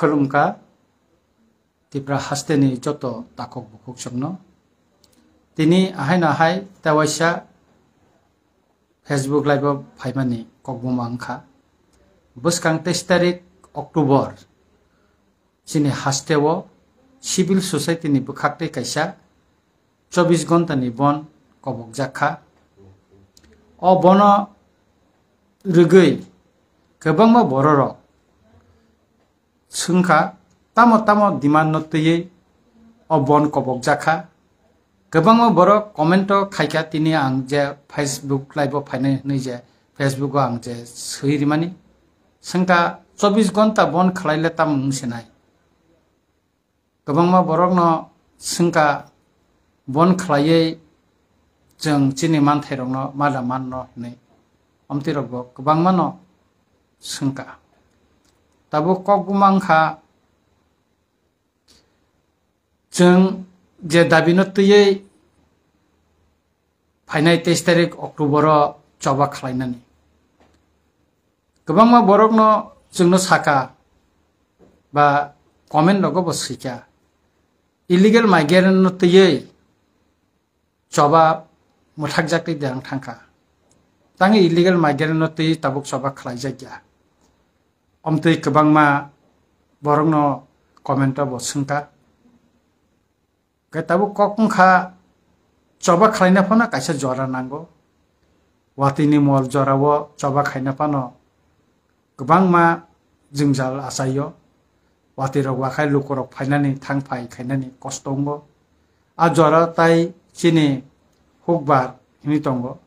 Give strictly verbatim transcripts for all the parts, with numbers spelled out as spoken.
Khulumkha Tipra hasteni joto takhuk bukhuk chwngno. Tini ahaino hai tewaisa Facebook Live o phaimani kokbuma wngkha. Bwskang teis tarik October chini hasteo civil society ni bwkhaktwi kaisa chobbish ghonta ni bon kobokjak kha. O bono rwgwi kwbangma bororok swngkha, tamo tamo demand no twiwi o bon kobokjak kha. Kwbangma borok comment o khaikha, tini ang je Facebook Live o phainai hwnwi je Facebook o ang je swi rimani. Swngkha, chobbish ghonta bon khwlaile tamo wng sinai? Kwbangma borokno swngkha, bon khwlaiwi chwng chini manthairokno mada manno hwnwi. Omtwirokbo kwbangmano swngkha. Tabuk kokbuma wngkha, chwng je dabino twiwi phainai teis tarik October o choba khlainani. Kwbangma borokno chwngno saka ba comment rogo bo swikha, illegal migrant no twiwi choba mwthakjakti derang thangkha. Tangwi illegal migrant no twiwi tabuk choba khlaijakya. Omtwi kwbangma borokno comment o bo swngkha. Khe tabuk kok wngkha, choba khlaina phano kaisa jora nango. Watwini mol jorao choba khaina phano kwbangma jwngjal achaio. Watwirok wakhai lukurok phainani, thang phai khainani kosto wngo. A jora tai chini hukbar hwnwi tongo.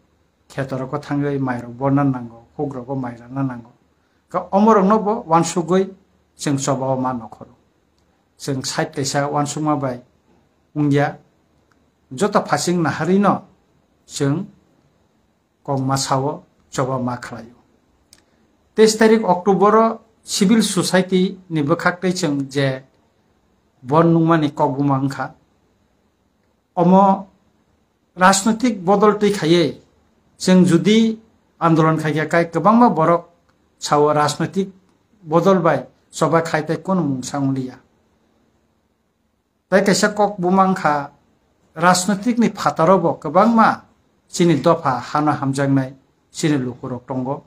Khetorok o thangwi mairok borna nango, hukrok o mai rana nango. Ka omorokno bo wansugwi chwng choba o ma nokhoro. Chwng side kaisa wansukma bai wngya. Joto phasing naharino chwng kokma sao choba ma khlaio. Teis tarik October o civil society ni bwkhaktwi chwng je bon nungmani kokbuma wngkha. Omo rajnoitik bodol twi khaiwi chwng judi andolon khaikha, kai kwbangma borok sao rajnoitik bodol bai choba khai tai kono mungsa wngliya. Tai kaisa kok buma wngkha, rajnoitik ni phataro bo kwbangma chini dopha hano hamjaknai chini lukurok tongo.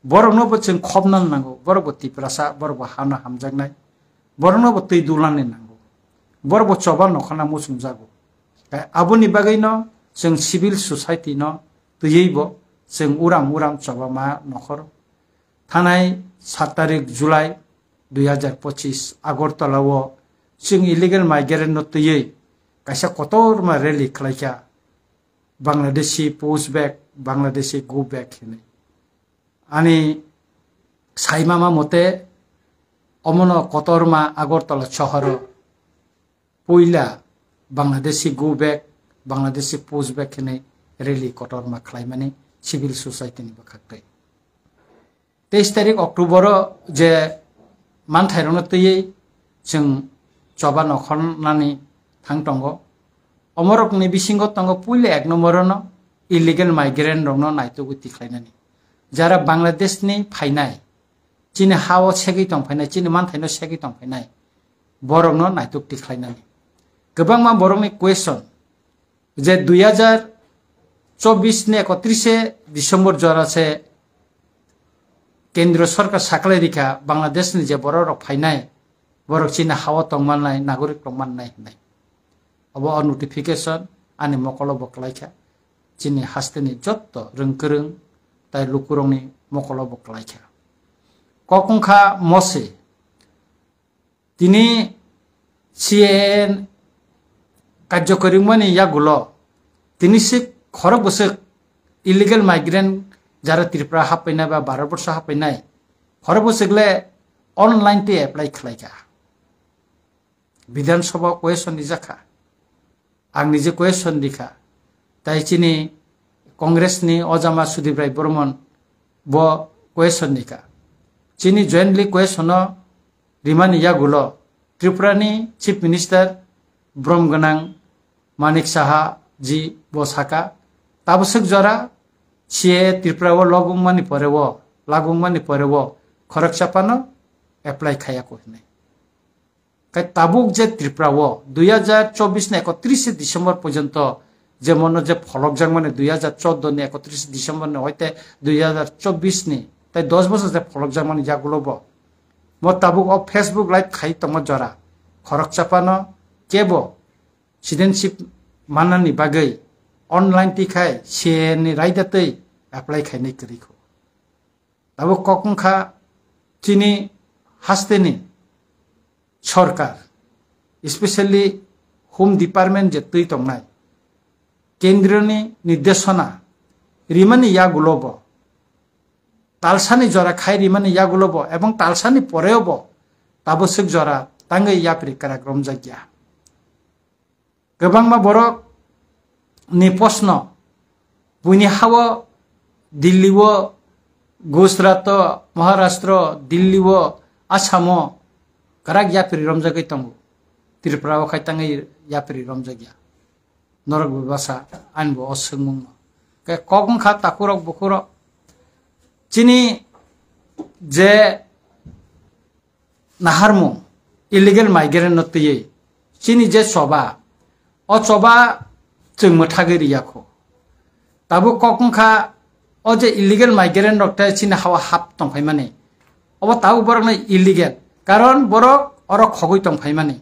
Borokno bo chwng khopna nango, borok bo Tiprasa, borok bo hano hamjaknai, borokno bo twi dulani nango, borok bo choba nokhorna muchungjago. Tai aboni bagwino chwng civil society no twiwi bo chwng uram uram choba ma nokhor. Thanai sat tarik July dui hazar pochis Agartala o chwng illegal migrant no twiwi kaisa kotorma rally khlaikha, Bangladeshi push back, Bangladeshi go back hinwi. Ani saimama mote omono kotorma Agartala sohoro puila Bangladeshi go back, Bangladeshi push back hinwi rally kotorma khlaimani civil society ni bwkhaktwi. Teis tarik October o je manthairokno twiwi chwng choba nokhornani thang tongo. Omorokni bisingo tongo puila ek nombor no illegal migrant rokno naitugwi tikhlainani. Jara Bangladesh ni phainai, chini ha o segwi tongphainai, chini manthaino segwi tongphainai, borokno naituk tikhlainani. Kwbangma borokni question, je dui hazar chobbish ni ekotrise December jora se Kendriya Sorkar saklai rikha, Bangladesh ni je borok rok phainai, borok chini ha o tongmannai, nagorik tongmannai hinai. Obo o notification ani mokolo bo kwlaikha, chini hasteni jotto rwngkwrwng tai lukurokni mokolo bo kwlaikha. Kok wngkha mose, tini C A A karjokori wngmani yagulo tini se khorok bwswk illegal migrant jara Tripura happainai ba Bharat borsho happainai khorok bwswk le online tei apply khlaikha. Bidhan Sabha question rijakha. Ang nije question rikha. Tai chini Congress ni ojama Sudip Rai Bormon bo question rikha. Chini jointly question no rimani yagulo Tripura ni Chief Minister brom gwnang Manik Saha ji bo saka, tabwswk jora C A A Tripura o logwng mani pore o, lagwng mani pore o khoroksa phano apply khaiya ko hinwi. Kai tabuk je Tripura o dui hajar chobbish ni ekotris December porjonto je mono je pholokjakmani dui hajar choudo ni ekotris December ni hoite dui hajar chobbish ni tai dos bosor je pholokjakmani yagulo bo. Mo tabuk o Facebook live khai tongma jora khoroksa phano kebo citizenship manani bagwi online tikhai C A A ni raida twi apply khainai kwrwi kho. Tabuk kok wngkha chini hasteni sorkar, especially Home Department je twi tongnai, kendroni nirdeshona rimani yagulo bo, talsani jora khai rimani yagulo bo, ebong talsani poreo bo tabuk swk jora tangwi yapri kwrak romjakya. Kwbangma borok ni posno buini hao Delhi o, Gujarat o, Maharashtra o, Delhi o, Assam o kwrak yapri romjagwi tongo. Tripura o khai tangwi yapri romjakya. Norok bebasa ani bo o swngmung no. Ke kok wngkha takhurok bukhurok. Chini je naharmung illegal migrant no twiwi chini je choba, o choba chwng mwthagwi riya kho. Tabuk kok wngkha o je illegal migrant rok tei chini hao hap tongphaimani, obo tabuk borok no illegal, karon borok oro khogwi tongphaimani.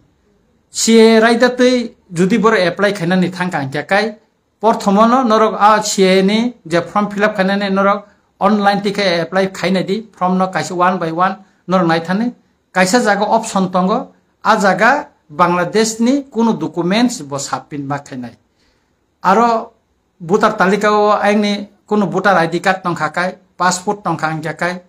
C A A raida twi judi borok apply khainani thangkha hwnkhe kai Porthomono norok a C A A ni je form fill up khainani norok online tikhe apply khainai di, form no kaisa one by one norok naithani. Kaisa jaga option tongo, a jaga Bangladesh ni kunu documents bo submit ma khainai. Aro voter talika o aini kunu voter I D card tongkha kai, passport tongkha hwnkhe kai,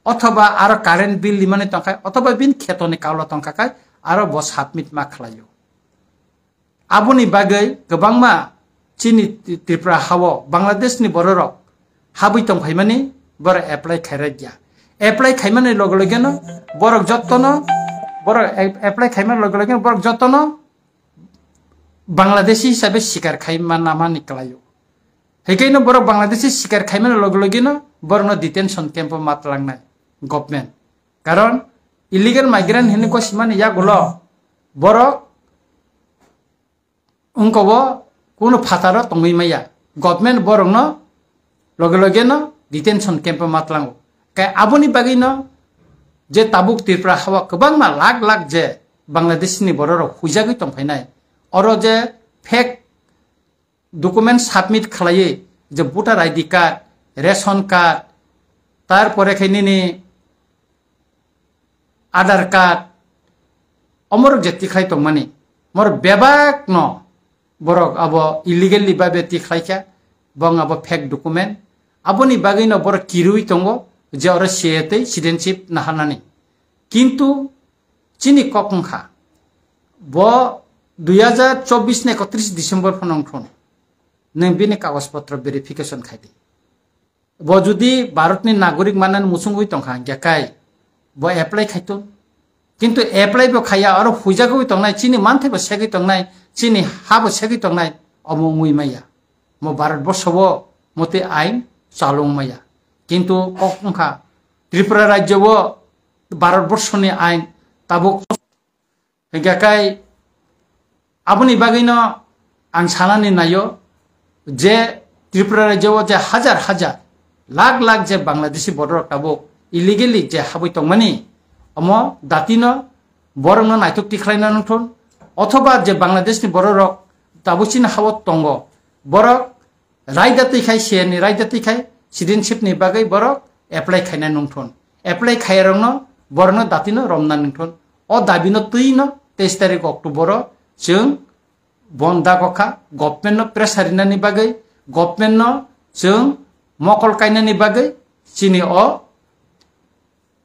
othoba aro current bill limani tongkha, othoba bin kheto ni kaulo tongkha kai, aro bo submit ma khlaio. Aboni bagwi kwbangma chini Tripura hao Bangladesh ni bororok habwi tongphaimani borok apply khairokya. Apply khaimani loge loge no borok jottono, borok a-, apply khaimani loge loge no borok jottono Bangladeshi hisabe sikar khaima namani kwlaio. Hikaino borok Bangladeshi sikar khaimani loge loge no borokno detention camp o matlangnai government. Karon illegal migrant hinwi kosimani yagulo borok wngkobo kunu phataro tongwi maya. Government borokno loge loge no detention camp o matlango. Kai aboni bagwi no je tabuk Tripura hao kwbangma lakh lakh je Bangladesh ni bororok huijagwi tongphainai. Oro je fake document submit khlaiwi je voter I D card, ration card, tarpore khe nini Aadhaar card, omorok je tikhlai tongmani, mor bebak no borok abo illegally babe tikhlai kha, bong abo fake document. Aboni bagwi no borok kirui tongo je oro C A A tei citizenship naharnani. Kintu chini kok wngkha, bo dui hajar chobbish ni ekotris December phano wngthun, nwng bini kagoj potro verification khai di. Bo judi Bharatni nagorik manani muchungwi tongkha hwnkhe kai bo apply khaitun. Kintu apply bo khaiya, oro huijagwi tongnai, chini manthai bo segwi tongnai, chini ha bo segwi tongnai, omo wngwi maya. Mo Bharat borsho o motwi ain chalung maya. Kintu kok wngkha Tripura rajyo o Bharat borshoni ain tabuk Hingkhe kai aboni bagwino ang sanani naio je Tripura rajyo o je hajar hajar, lakh lakh je Bangladeshi bororok tabuk illegally je habwi tongmani, omo datino borokno naitok tikhlaina nungthun, othoba je Bangladeshni bororok tabuk chini ha-o tongo, borok raida twi khai, C A A ni raida twi khai, citizenship ni bagwi borok apply khaina nungthun. Apply khaiyarokno borokno datino romna nungthun. O dabino twino teis tarik October o chwng bon dago kha, government no pressure rinani bagwi, government no chwng mokol kainani bagwi chini o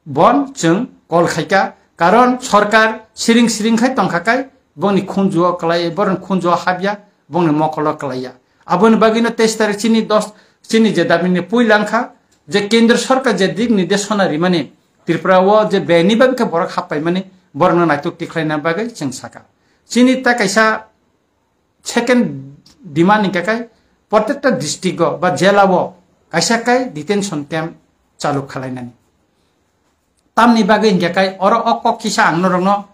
bon chwng call khaikha, karon sorkar siring siring khai tongkha kai, bongni khunju o kwlai, borokni khunju o habya, bongni mokol o kwlaiya. Aboni bagwino teis tarik chini dos, chini je dabini puila wngkha, je kendro sorkar je dik nirdeshona rimani, Tripura o je beni bagwi khe borok happaimani, borokno naitok tikhlaina bagwi chwng sakha. Chini ta kaisa second demand hingkha khe, protekta district o ba jela o kaisa kai detention camp chalu khalainani. Tamni bagwi hinkhe kai oro o kok kisa ang norokno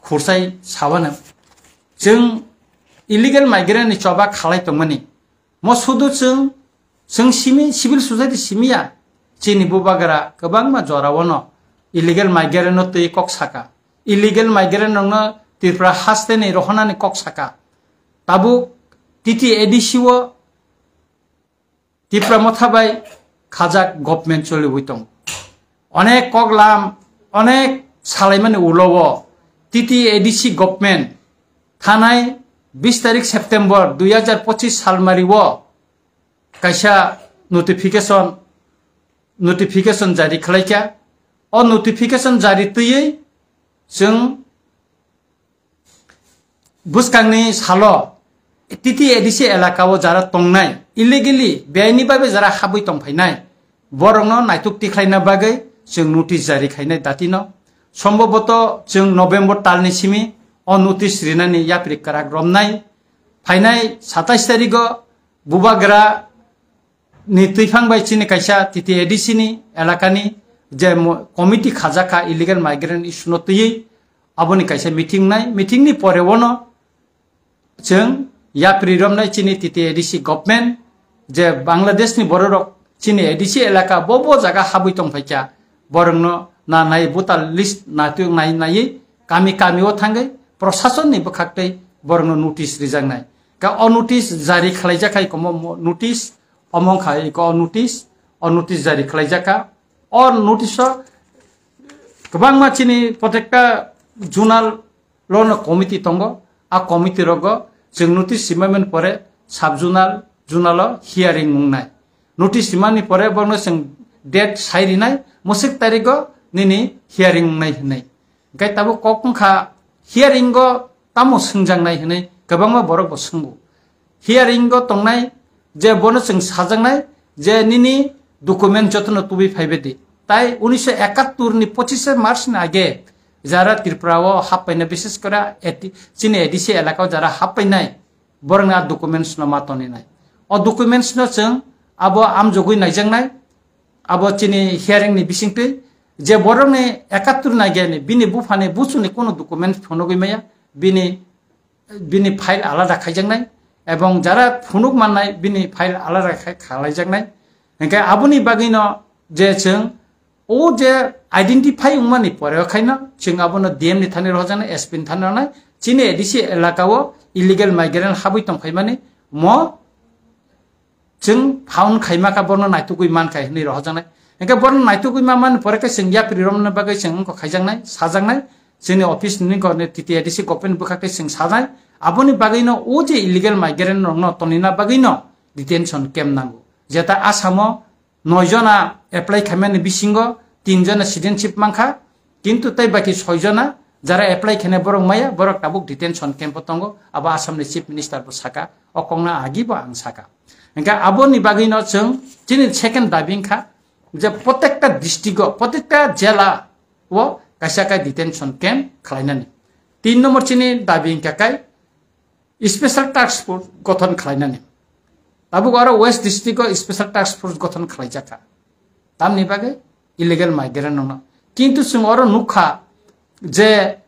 khursai sawano. Chwng illegal migrant ni choba khalai tongmani. Mo sudu chwng, chwng simi, civil society simiya. Chini bubagra kwbangma jorao no illegal migrant no twi kok saka. Illegal migrant rokno Tripura haste ni rohonani kok saka. Tabuk T T A D C o Tipra Motha bai khajak government choliwi tong. Onek koklam, onek salaimani ulo o T T A D C government thanai bis tarik September dui hajar pochis salmari o kaisa notification, notification jari khlaikha. O notification jari twiwi chwng bwskangni salo T T A D C elaka o jara tongnai, illegally, beaini babe jara habwi tongphainai, borokno naituk tikhlaina bagwi chwng notice jari khainai datino. Somboboto chwng November talni simi o notice rinani yapri kwrak romnai. Phainai satais tarigo bubagra ni twiphang bai chini kaisa T T A D C ni elakani je mo-, committee khajakha illegal migrant issue no twiwi, aboni kaisa meeting nai, meeting ni pore ono chwng yapri romnai chini T T A D C government je Bangladesh ni bororok chini A D C elaka bo bo jaga habwi tongphaikha, borokno na nai voter list na tu nai nai kami kami o thangwi prosason ni bwkhak tei borokno notice rijaknai. Ka o notice jari khlaijak hai komo mo-, notice omo wngkha iko o notice, o notice jari khlaijak kha. O notice o kwbangma chini protekta zonal lono committee tongo. A committee rogo chwng notice simani pore sub zonal, zonal o hearing wngnai. Notice simani pore borno chwng date sai rinai, musik tarigo nini hearing wngnai hinwi. Hingke tabuk kok wngkha hearing o tamo swngjaknai hinwi kwbangma borok bo swngo. Hearing o tongnai je bono chwng sajaknai je nini document jotono tubui phaibai di. Tai unisho ekattor ni pochishe March ni age jara Tripura o happaina, bishes kore A T, chini A D C elaka o jara happainai borokni a documents no ma toninai. O documents no chwng abo amjogwi naijaknai, abo chini hearing ni bisingtwi je borokni ekattor ni age ni bini buphani buchuni kono document phunugwi maya, bini bini file alada khaijaknai, ebong jara phunuk mannai bini file alada khai khalaijaknai. Hingke aboni bagwino je chwng o je identify wngmani pore o khaino chwng abono D M ni thani rohorjaknai, S P ni thani rohornai, chini A D C elaka o illegal migrant habwi tongphaimani mo chwng found khaima kha, borno naitugwi mankha hinwi rohorjaknai. Hingke borno naitugwi ma mani pore khe chwng yapri romna bagwi chwng wngkha khaijaknai, sajaknai, chini office ni gor ni T T A D C government bwkhak tei chwng sajai. Aboni bagwino o je illegal migrant rokno tonina bagwino detention camp nango. Jeta Assam o noi jona apply khaimani bisingo tin jona citizenship mankha, kintu tei baki soi jona jara apply khainai borok maya, borok tabuk detention camp o tongo. Abo Assam ni Chief Minister bo saka, o kokno agi bo ang saka. Hingke aboni bagwino chwng chini second dabi wngkha je protekta district o, protekta jela o kaisa kai detention camp khlainani. Tin number chini dabi wngkha kai special task force gothon khlainani. Tabuk aro West district o special task force gothon khlaijakha. Tamni bagwi illegal migrant rokno. Kintu chwng oro nukha je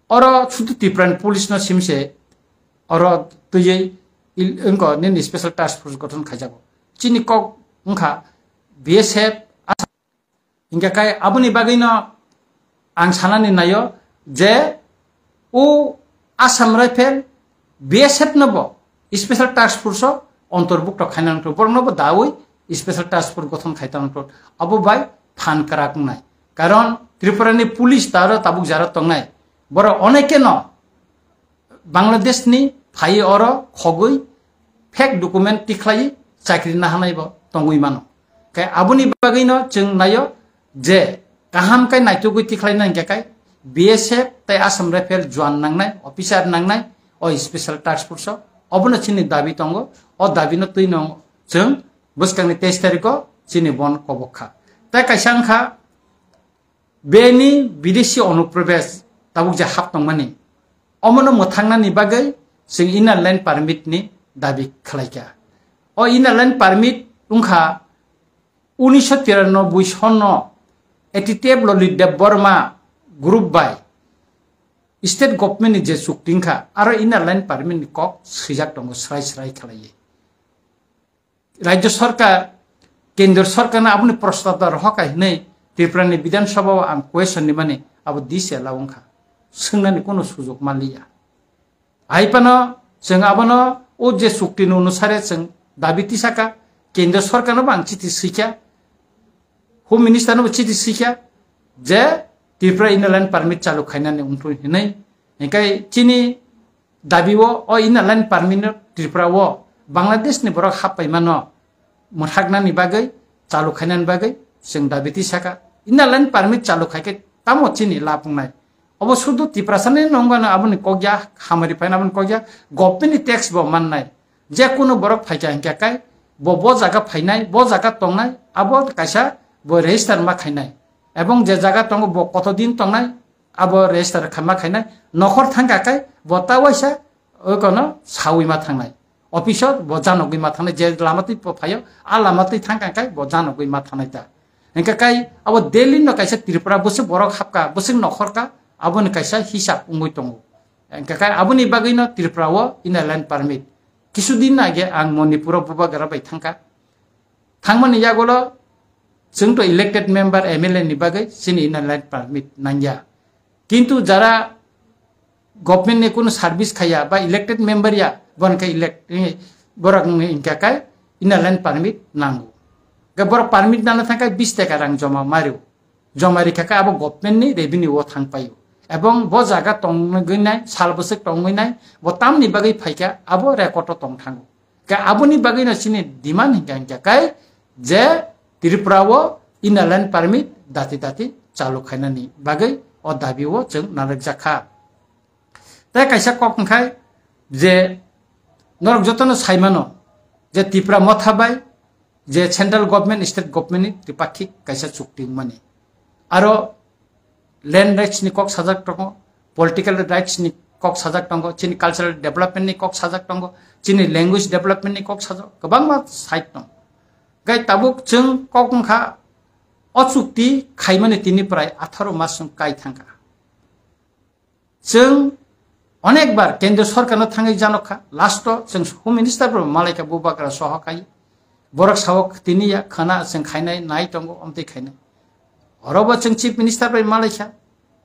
oro sudu Tripura ni police no simse oro twiwi il-, wngko nini special task force gothon khaijago. Chini kok wngkha B S F. Hingke kai aboni bagwino ang sanani naio je o Assam Rifle B S F no bo special task force o ontorbukto khaina nangkhe, borokno bo dawi special task force gothon khai tongkhe, abo bai phan kwrak wngnai. Karon Tripura ni police taro tabuk jara tongnai, borok onekeno Bangladesh ni phai oro khogwi fake document tikhlai chakri nahanai bo tongwi mano. Khe aboni bagwino chwng naio je kaham khe naitugwi tikhlai nang khe kai B S F tei Assam Rifle juan nangnai, officer nangnai o special task force o. Obono chini dabi tongo, o dabi no twi no chwng bwskangni teis tarikh o chini bon kobok kha. Tei kaisa wngkha bini bidesi onuprobes tabuk je hap tongmani, omono mwthangnani bagwi chwng Inner Line Permit ni dabi khlaikha. O Inner Line Permit wngkha unisho tiranoboi sonno Etitep Lolit Debbarma group bai state government ni je chukti wngkha, aro inner line permit ni kok swijak tongo srai srai khlaiwi. Rajya sarkar, kendra sarkar no aboni prostab da rohor kha hinwi Tripura ni Bidhan Sabha o ang question ni mani abo dise la wngkha. Swngnani kono sujok manliya. Hai phano chwng abono o je chukti ni onusare chwng dabi tisaka, kendra sarkar no bo ang chiti swikha, Home Minister no bo chiti swikha je Tripura inner line permit chalu khainani wngthu hinwi. Hinkhe chini dabi o, o inner line permit no Tripura o Bangladesh ni borok happaimano mwthaknani bagwi, chalu khainani bagwi chwng dabi tisaka. Inner line permit chalu khaikhe tamo chini lab wngnai? Obo sudu Tiprasa ni nongano aboni kokya, hamari phaina aboni kokya, government ni tax bo mannai. Je kunu borok phaikha hinkhe kai bo, bo jaga phainai, bo jaga tongnai, abo kaisa bo register ma khainai. Ebong je jaga tongo bo koto din tongnai, abo register kha ma khainai. Nokhor thangkha kai bo ta waisa okono sawi ma thangnai. Office o bo janogwi ma thangnai, je lama twi phaio, a lama twi thangkha kai bo janogwi ma thangnai ta. Hinkhe kai abo Delhi no kaisa Tripura bwswk borok hapkha, bwswk nokhorkha, aboni kaisa hisab wngwi tongo. Hinkhe kai aboni bagwino Tripura o inner line permit. Kisu din age ang Manipur o bubagra bai thangkha. Thangmani yagulo chwng to elected member M L A ni bagwi chini inner line permit nangya. Kintu jara government ni kunu service khaya ba elected member ya, bon khe elect, eh, borok wngwi hinkha kai inner line permit nango. Ga borok permit nana thangkha bis taka rang joma mario. Joma rikha khe abo government ni revenue o thang paio. Ebong bo jaga tongwi nai, sal bwswk tongwi nai, bo tamni bagwi phaikha, abo record o tong thango. Khe aboni bagwi no chini demand hinkha hinkha kai je Tripura o inner line permit dati dati chalu khainani bagwi o dabi o chwng narwk jakha. Tei kaisa kok wngkhai je norok jotono saimano je Tipra motha bai je central government, state government ni tripakhik kaisa chukti wngmani. Aro land rights ni kok sajak tongo, political rights ni kok sajak tongo, chini cultural development ni kok sajak tongo, chini language development ni kok sajak, kwbangma side tongo. Gai tabuk chwng kok wngkha o chukti khaimani tini prai atharo mas wng kai thangkha. Chwng onekbar kendra sorkarno thangwi janokha, last o chwng Home Minister bo malaikha, bubagra soho kai. Borok sao tini ya khana chwng khainai nai tongo, omtwi khainai. Orobo chwng Chief Minister bai malaikha,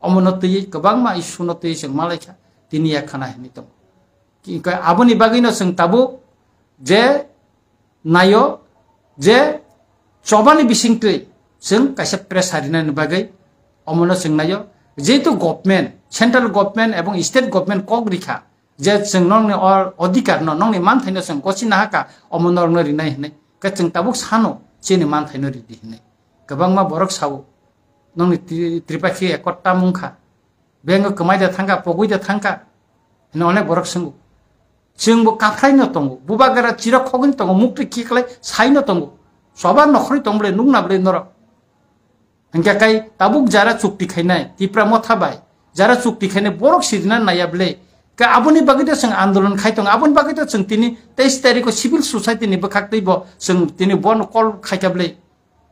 omono twiwi kwbangma issue no twiwi chwng malaikha, tini ya khana hinwi tongo. Ki-, aboni bagwino chwng tabuk je naio je chobani bisingtwi chwng kaisa pressure rinani bagwi omono chwng naio. Jehetu government, central government ebong state government kok rikha je chwng nokni or-, odhikar no, nokni manthai no chwng gosi nahaka, omo norokno rinai hinwi. Khe chwng tabuk sano chini manthai no ridi hinwi. Kwbangma borok sao nokni Tri-, Tripakhi Accord tamung kha. Bengo kwmai da thangkha, pogwi da thangkha. Hino onek borok swngo. Chwngbo kaphraino tongo, bubagra chirok khogwino tongo, muktwi khiklai saino tongo. Soba nokhorwi tong bwle, nukna bwle norok. Hinkhe kai tabuk jara chukti khainai, Tipra motha bai, jara chukti khainai borok sirina naiya bwle. Khe aboni bagwi to chwng andolon khai tongo, aboni bagwi to chwng tini teis tarikho civil society ni bwkhak twibo chwng tini bono call khaikha bwle.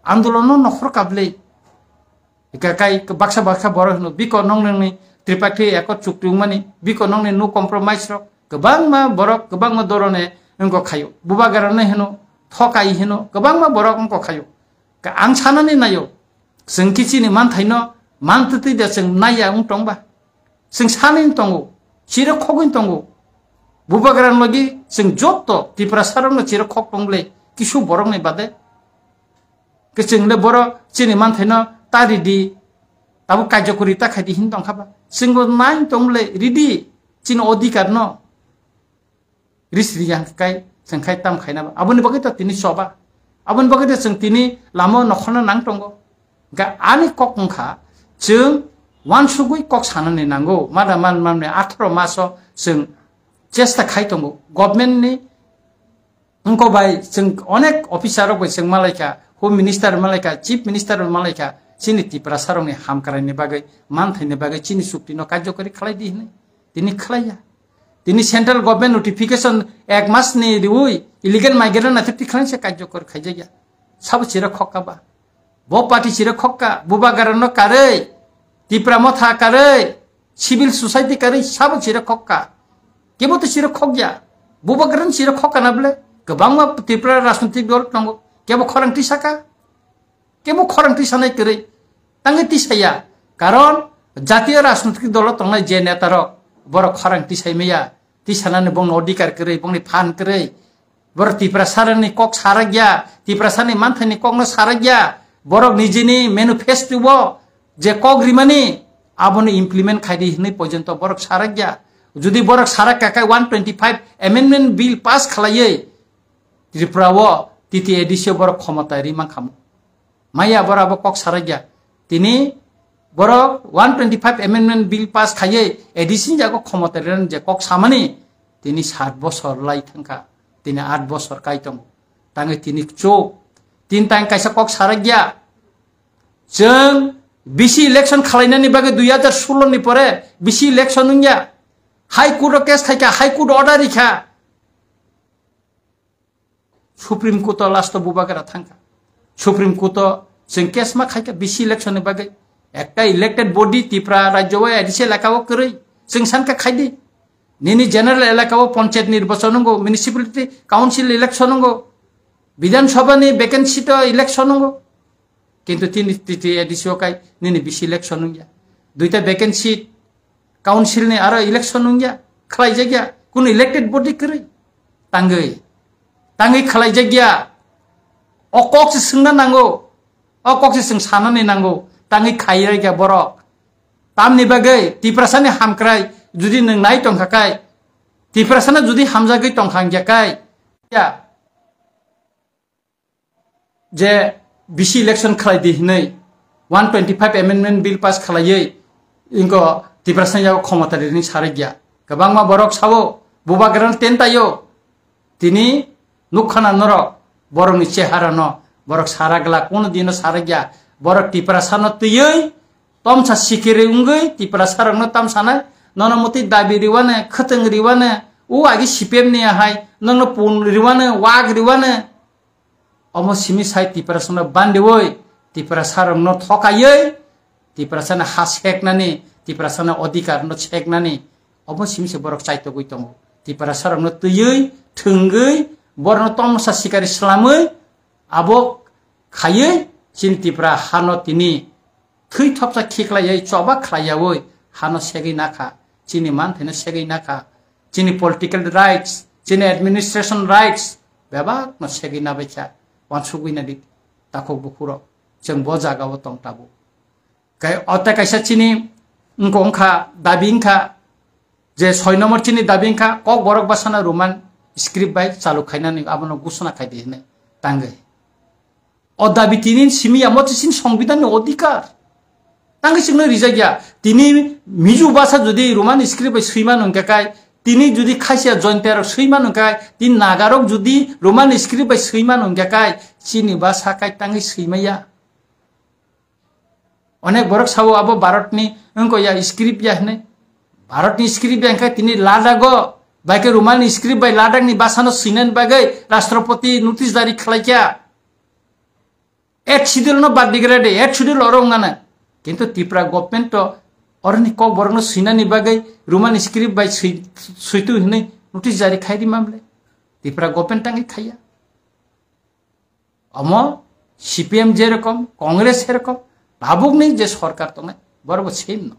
Andolono nokhorkha bwle. Ika kai baksa baksa borok hino, biko nong nongni Tripakhi Accord chukti wngmani, biko nongni no compromise rok, kwbangma borok, kwbangma dorone wngko khayo. Bubagrano hino, thokai hino, kwbangma borok wngko khayo. Ka ang sanani nayo, chwng kichini manthaino mantwtwi da chwng naiya wng tongba. Chwng sanwi tongo, chirok khogwi tongo. Bubagrano logi chwng jotto Tiprasarokno chirok khok tong bwle, kisu borokni bade. Khe chwng le boro chini manthaino ta ridi, tabuk kaijakuri ta khaidi hin tong khaba. Chwngbo nai tong le ridi chini odhikar no. Ris ri yang kai, chwng khai tam khaina ba. Aboni bagwi to tini soba. Aboni bagwi to chwng tini lama nokhorno nang tongo. Ga ani kok wngkha chwng wansugwi kok sanani nango. Mada man manni atharo maso chwng chesta khai tongo. Government ni wngko bai chwng onek officer rok bai chwng malaikha, Home Minister malaikha, Chief Minister malaikha, chini Tiprasa rokni hamkraini bagwi, manthaini bagwi chini chukti no karjokari khlai di hinwi. Tini khlaiya. Tini central government notification ek mas ni riui illegal migrant naithok tikhlai se karjokar khaijakya. Sabo chira khokka ba. Bo party chiro khokka, Bubagrano karwi, Tipra Motha karwi, civil society karwi sabo chiro khokka. Kebo to chiro khokya. Bubagrano chiro khokka na bole. Kwbangma Tripura rajnitik dol tongo. Kebo khorang tisaka. Kebo khorang tisanai kwrwi. Tangwi tisaya. Karon jatiyo rajnitik dolo tongnai je netarok, borok khorang tisai maya. Tisanani bongni odhikar kwrwi, bongni phan kwrwi. Borok Tiprasarani kok sarakya, Tiprasani manthaini kokno sarakya. Borok nijini manifesto-o je kok rimani, aboni implement khaidi hinwi porjonto borok sarakya. Jodi borok sarakka khe one twenty-five amendment bill pass khlaiwi Tripura-o T T A D C-o borok khomota ri mankhamu. Maya borok abo kok sarakya. Tini borok one twenty-five amendment bill pass khaiwi A D C ni jago khomota rinani je kok samani, tini sat bosor lai thangkha, tini at bosor kai tongo. Tangwi tini chuk, tin tang kaisa kok sarakya. Chwng bisi election khalainani bagwi dui hajar solo ni pore bisi election wngya. High Court o case khaikha, High Court order rikha. Supreme Court o last o Bubagra thangkha. Supreme Court o chwng case ma khaikha bisi election ni bagwi. Ekta elected body Tripura rajyo o A D C elaka o kwrwi. Chwng sankha khaidi. Nini general elaka o panchayat nirbachon wngo, municipality council election wngo, Bidhan Sabha ni vacancy to election wngo. Kintu tini T T A D C o kai nini bisi election wngya. Duita vacancy council ni aro election wngya, khlaijakya, kunu elected body kwrwi. Tangwi, tangwi khlaijakya. O kok se swngna nango, o kok se swng sanani nango, tangwi khairikya borok. Tamni bagwi Tiprasani hamkrai judi nwng nai tongkha kai, Tiprasana judi hamjagwi tongkha wngya kai, ya, je bisi election khlai di hinwi one twenty-five amendment bill pass khlaiwi inko Tiprasani yago khomota rini sarikya. Kwbangma borok sao, Bubagrano tentaio, tini nukkhana norok, borokni cheharano, borok sara glak, kono dino sarakya, borok Tiprasano twiwi, tomsa sikiri wngwi, Tiprasarokno tamsanai, nono mutwi dabi riwane, khwtwng riwane, o agi C P M ni ahai, nokno pun riwane, wak riwane, omo simi sai Tiprasano bandiwi, Tiprasarokno thokaiwi, Tiprasani ha seknani, Tiprasani odhikarno seknani, omo simi se borok chaitogwi tongo. Tiprasarokno twiwi, thwngwi, borokno tomsa sikari slamwi, abo khaiwi chini Tipra hano tini thwi thopsa khiklaiwi choba khlaiyawi hano segwi nakha, chini manthaino segwi nakha, chini political rights, chini administration rights bebakno segwi nabaikha, wansugwi nadi takhuk bukhurok, chwng bo jagao tong tabuk. Kai, o tei kaisa chini wngkha, wngkha, dabi wngkha, je soi nombor chini dabi wngkha, Kokborok bwsano Roman script bai chalu khainani abono gusuna khaidi hinwi tangwi. O dabi tini simi ya, mo chini songbidanni odhikar. Tangwi chwngno rijak ya. Tini Mizo bwsa jodi Roman script bai swiman wngkha kai, tini jodi Khasia Jaintiarok swiman wngkha kai, tini Nagarok jodi Roman script bai swiman wngkha kai, chini bwsa kai tangwi swimaya. Onek borok sao abo Bharatni wngkha ya script ya hinwi. Bharatni script ya wngkha tini Ladago, bai khe Roman script bai Ladakni bwsano swinani bagwi Rashtrapati notice jari khlaikha. Eighth schedule no bad digra de, eighth schedule oro wngana. Kintu Tripura government to oroni kok borokno swinani bagwi Roman script bai swi-, switu hinwi notice jari khairi mamle. Tripura government tangwi khaiya. Omo C P M jerokom, Congress serokom, tabukni je sorkar tongnai, borok bo same no.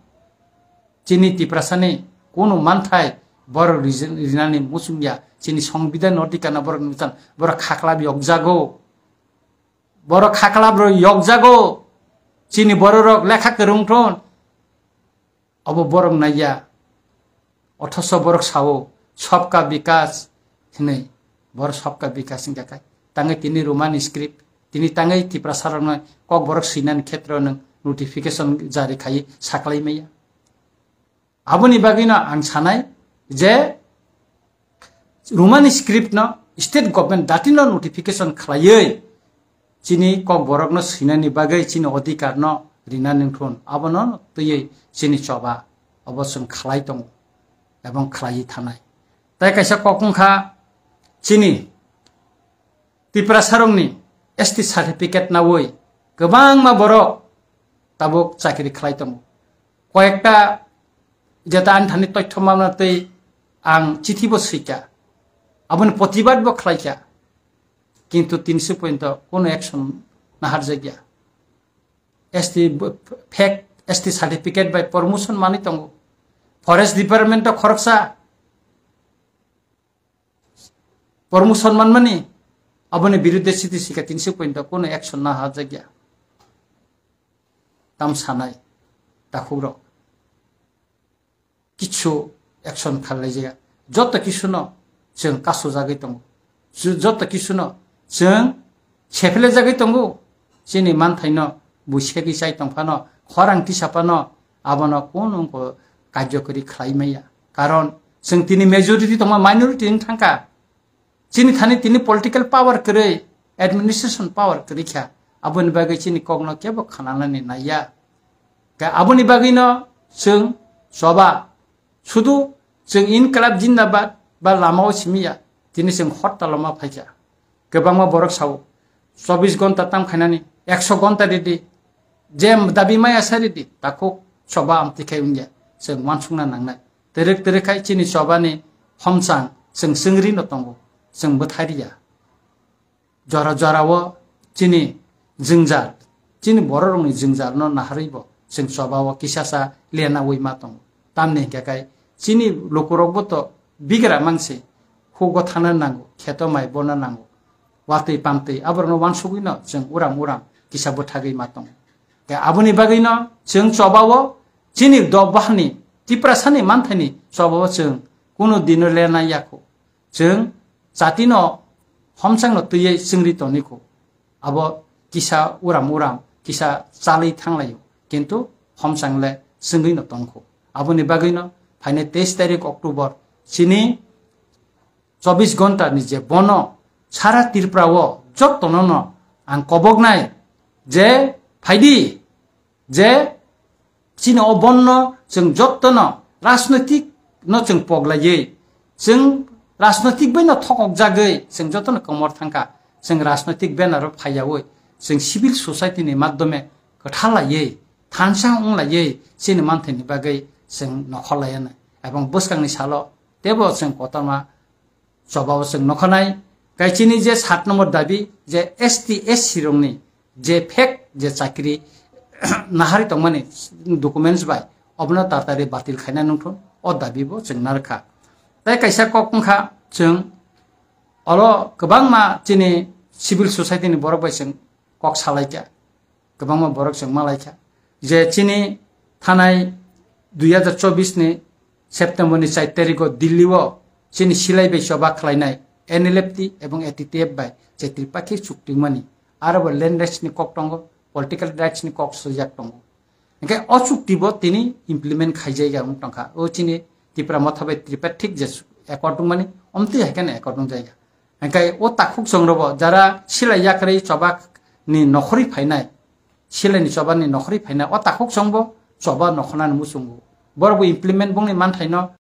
Chini Tiprasani kunu manthai borok rijin-, rinani muchungya, chini songbidan no tikana borok nukjan, borok khaklap yokjago. Borok khaklap rok yokjago, chini bororok lekha kwrwng thon. Obo borok naiya, othoso borok sao, "Sabka Vikas" hinwi, borok "Sabka Vikas" wngkha khe. Tangwi tini Roman script, tini tangwi Tiprasarokno kok borok swinani khetro nwng notification jari khaiwi saklai maya. Aboni bagwino ang sanai je Roman script no state government datino notification khlaiwi chini kok borokno swinani bagwi chini odhikar no rina nungthun, abono twiwi chini choba obo chwng khlai tongo ebong khlaiwi thanai. Tai kaisa kok wngkha chini Tiprasarokni S T certificate nawi Kwbangma borok tabuk chakri khlai tongo. Koyekta jeta ani thani toithoma tei ang chithi bo swikha, aboni protibad bo khlaikha, kintu tinsi pointo kono action naharjakya. S T b-, fake S T certificate bai promotion manwi tongo. Forest Department o khoroksa promotion manmani, aboni birudde siti sika tinsi pointo kono action naharjakya. Tam sanai takhukrok kichu action kharlaijaya. Joto kisuno chwng kasujagwi tongo. Ju-, joto kisuno chwng sephelejagwi tongo. Chini manthaino buisegwi chai tongphano, khorang tisaphano, abono kunu wngkho karjokori khlai maya. Karon chwng tini majority tongma minority wng thangkha. Chini thani tini political power kwrwi, administration power kwrwi kha. Aboni bagwi chini kokno kebo khananani naiya. Ka aboni bagwino chwng choba, sudu chwng Inqilab Zindabad ba lamao simiya, tini chwng hortalo ma phaikha. Kwbangma borok sao, chobbish gonta tam khainani, ekso gonta ridi, je dabi maya sa ridi, takhuk choba amtwi khai wngya, chwng uansukna nangnai. Twrwk twrwk khai chini chobani homchang chwng chwngri no tongo, chwng bwthai riya. Jora jorao chini jwngjal, chini bororokni jwngjalno naharwibo chwng chobao kisasa lenawi ma tongo. Tamni hinkhe kai chini lukurokbo to bigra mangse, hugo thana nango, kheto mai bona nango, watwi pamtwi aborokno uansugwino chwng uram uram kisa bwthagwi ma tongo. Tei aboni bagwino chwng chobao chini dophani Tiprasani manthaini chobao chwng kunu dino lena yakho. Chwng chatino homchangno twiwi chwngri tongnikho. Abo kisa uram uram, kisa chalwi thanglaio, kintu homchangle chwngwino tongkho. Aboni bagwino phainai teis tarik October chini chobbish gonta ni je bono sara Tripura o jottono no ang koboknai je phaidi, je chini o bonno chwng jottono rajnoitik no chwng poglaiwi, chwng rajnoitik bai no thokok jagwi chwng jottono komor thangkha. Chwng rajnoitik banner o phaiyawi chwng civil society ni madhyome kwthalaiwi thansa wnglaiwi chini manthaini bagwi chwng nokhorlaiyanai. Ebong bwskangni salo tebo chwng kotorma chobao chwng nokhanai. Kaichini je sat nombor dabi je S T S C rokni je fake je chakri nahari tongmani documents bai obono tatari batil khaina nungthun o dabi bo chwng narwkha. Tai kaisa kok wngkha chwng olo kwbangma chini civil society ni borok bai chwng kok salaikha. Kwbangma borok chwng malaikha je chini thanai dui hazar chobbish ni September ni char tarikh o Delhi o chini silai bai choba khlainai N L F T ebong A T T F bai je Tripakhi chukti wngmani, aro bo land rights ni kok tongo, political rights ni kok swijak tongo. Hingke o chukti bo tini implement khaijaiya wng tongkha. O chini Tipra Motha bai Tripartite je accord wngmani, omtwi hai kheno accord wngjaiya. Hingke o takhuk chwng robo jara silai yakrwi choba ni nokhorwi phainai, silai ni choba ni nokhorwi phainai, o takhuk chwng bo choba nokhanani muchungo. Borok bo implement bongni manthaino